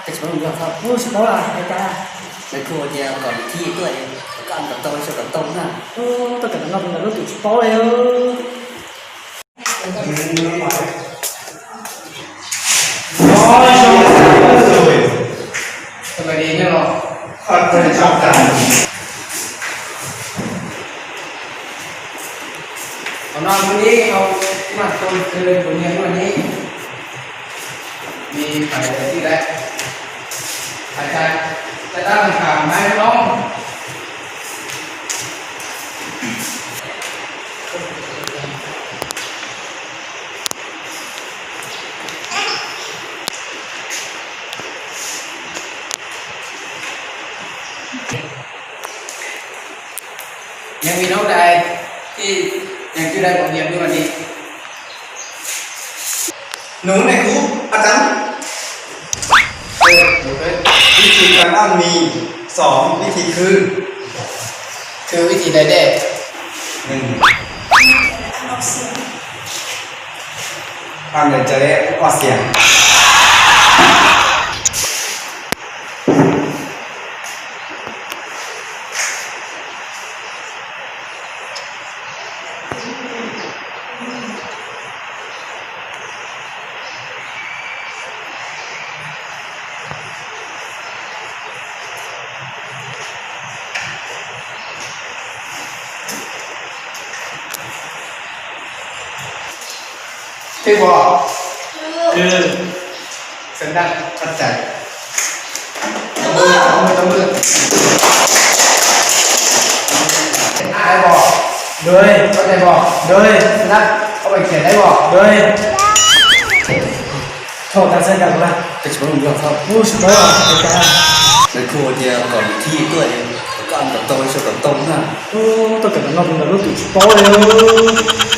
Tsis paub lawm, hais cas na. Nais khu tias kom niam thib tuaj, kom koj kom tau sau kom tau na. Tuaj kom no tus ntawm lub twm tsis paub li. Qhov no mus li hauv mas tus tus niam mus li. Li phải là gì đấy? Phải là ta đang làm máy móc. Nhân viên nấu đây thì nhân viên đây bổ nhiệm luôn đi. Nú này cú, a trắng. Viết thì cần ăn mì, xóm viết thì khư. Khư viết thì đây đây. Ăn để cho đấy, qua xiềng. Twb pom. Xeev Daj, Paj Tsais. Tau maj, tau maj. Ai pom. Dui. Paj Tsais pom. Dui. Xeev Daj, ob peb khiav dai pom. Dui. Thaum tas xeeb tas kuv na. Tsis paub, tsis paub. Nais khu tias kom niam thib tuaj, kom koj kom tau sau kom tau na. Tuaj kom no tus ntawm lub twm tsis paub li.